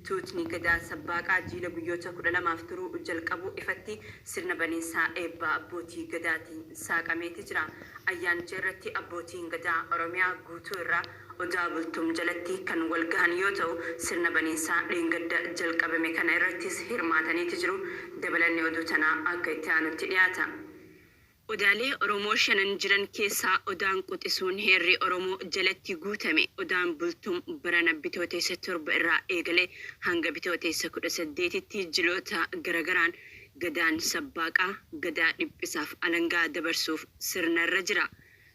Tuutni Gadaa Sabbaaqaa jiila guyyoota 12f turu jalqabuu ifatti sirna baniinsaa eebba abbootii Gadaatiin saaqameeti jira. Ayyaanicha irratti abbootiin Gadaa Oromiyaa guutuu irraa Odaa Bultum jalatti kan wal gahan yoo ta'u, sirna baniinsaa dheengadda jalqabame kana irrattis hirmaataniiti jiru. Dabalanni oduu tanaa akka itti aanutti dhiyaata. Odaalee Oromoo shanan jiran keessaa Odaan quxisuun heerri Oromoo jalatti guutame Odaan Bultum barana Bitooteessa 7 irraa eegalee hanga Bitooteessa 18tti jiloota garagaraan Gadaan Sabbaaqaa, Gadaa dhiphisaaf alangaa dabarsuuf sirnarra jira.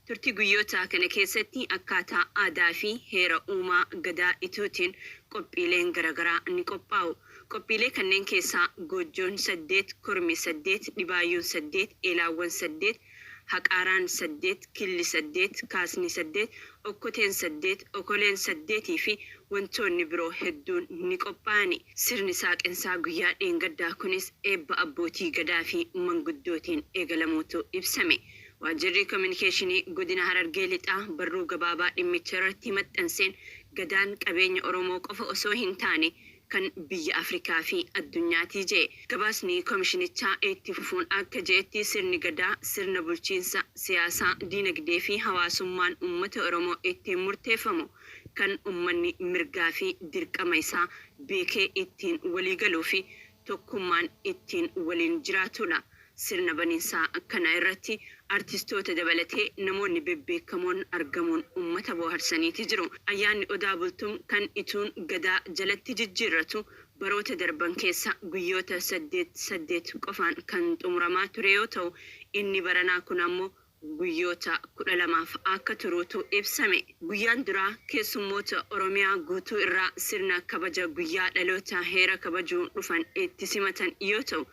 Turtii guyyoota kana keessatti akkaataa aadaa fi heera uumaa Gadaa Ituutiin qophiileen garagaraa ni qophaa'u. Qophiilee kanneen keessaa Goojjoon 8, Kormi 8, Dhibaayyuun 8, Eelaawwan 8, Haqaaraan 8, Killi 8, Kaasni 8, Okkoteen 8, Okoleen 8 fi wantoonni biroo hedduun ni qophaa'ani. Sirni saaqinsaa guyyaa dheengaddaa kunis eebba abbootii Gadaa fi manguddootiin eegalamuutu ibsame. Waajjirri Kominikeeshinii Godina Harargee Lixaa barruu gabaabaa dhimmicha irratti maxxanseen Gadaan qabeenya Oromoo qofa osoo hin taane kan biyya Afrikaa fi addunyaati je'e. Gabaasni komishinichaa itti fufuun akka je'etti sirni Gadaa sirna bulchiinsa, siyaasaa, diinagdee fi hawaasummaan ummata Oromoo ittiin murteeffamu, kan ummanni mirgaa fi dirqama isaa beekee ittiin waliigaluu fi tokkummaan ittiin waliin jiraatuudha. Sirna baninsaa kana irratti artistoota dabalatee namoonni bebbeekkamoon argamuun ummata booharsaniiti jiru. Ayyaanni Odaa Bultum kan Ituun Gadaa jalatti jijjiirratu baroota darban keessa guyyoota saddeet saddeet qofaan kan xumuramaa ture yoo ta'u, inni baranaa kun ammoo guyyoota 12f akka turuutu ibsame. Guyyaan duraa keessummoota Oromiyaa guutuu irraa sirna kabaja guyyaa dhaloota heera kabajuu dhufan itti simatan yoo ta'u,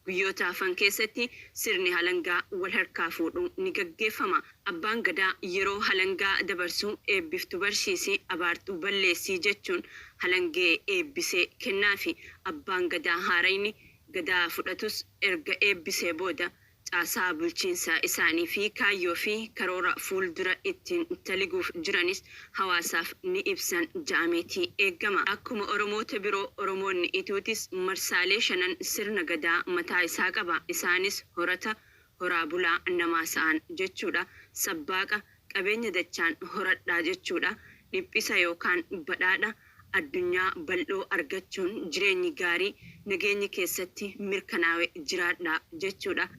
guyyoota hafan keessatti sirni halangaa wal harkaa fuudhuu ni gaggeeffama. Abbaan Gadaa yeroo halangaa dabarsu eebbiftu barsiisi, abaartu balleessi jechuun halangee eebbisee kennaafi. Abbaan Gadaa haarayni Gadaa fudhatus erga eebbisee booda Caasaa bulchiinsa isaanii fi kaayyoo fi karoora fuul dura ittiin taliguuf jiranis hawaasaaf ni ibsan ja'ameeti eeggama. Akkuma Oromoota biroo Oromoonni Ituutis marsaalee shanan sirna Gadaa mataa isaa qaba. Isaanis Horata, horaa bulaa namaa sa'aan jechuudha, Sabbaaqa, qabeenya dachaan horadhaa jechuudha, Dhiphisa yookaan badhaadha, addunyaa bal'oo argachuun jireenyi gaarii nageenyi keessatti mirkanaawe jiraadhaa jechuudha.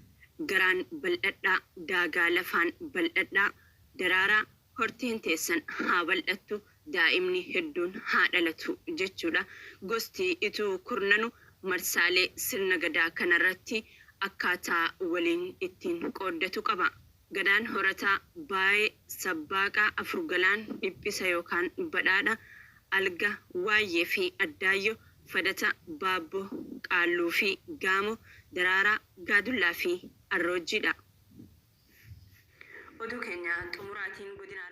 Garaan bal'adhaa, daagaa lafaan bal'adhaa, daraaraa, horteen teessan haa bal'attu, daa'imni hedduun haa dhalatu jechuudha. Gosti Ituu kurnanu marsaalee sirna Gadaa kanarratti akkaataa waliin ittiin qooddatu qaba. Gadaan Horataa, Baayee, Sabbaaqaa, Afurgalaan, Dhiphisa yookaan Badhaadha, Alga, Waayyee fi Addaayyo, Fadata, Baabbo, Qaalluu fi Gaamo, Daraaraa, Gaadullaa fi Arroojjii dha. Oduu keenya xumuraatiin Godina.